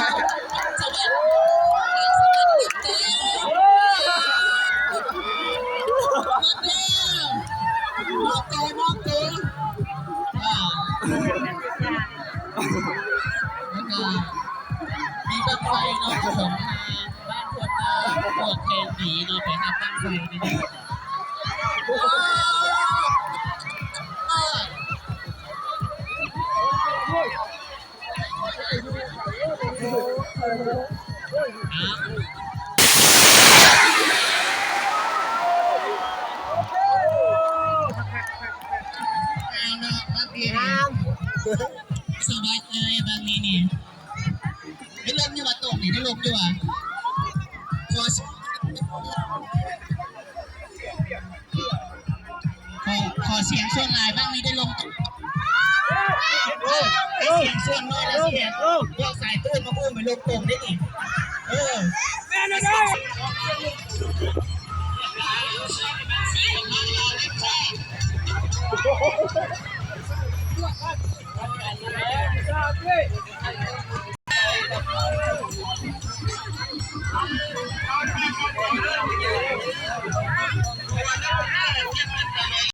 ສະຫວັດດີ ມອບໂຕ ມອບໂຕ ອ່າ ແລ້ວກໍມີບັ້ງໄຟເນາະ ຂອງທາງບ້ານໂພນນາ ພວກແຂ່ງດີເນາະ ໄປຮັບບັ້ງໄຟນີ້ ງາມເນາະ ບັ້ງນີ້ງາມ ສະຫວັດເລີຍບັ້ງນີ້ນີ້ ໄດ້ລົມຢູ່ວ່າຕົງນີ້ ໄດ້ລົມຢູ່ວ່າ ຂໍ ຂໍ ຂໍສຽງສ່ວນຫຼາຍບັ້ງນີ້ໄດ້ລົມຕົງ ເອີ ໃຫ້ສຽງສ່ວນໜ້ອຍລະສຽງ ພວກສາຍຕື້ນມາອູ້ມໃຫ້ລົມຕົງໄດ້ນີ້ ເອີ ແມ່ນແລ້ວ ເ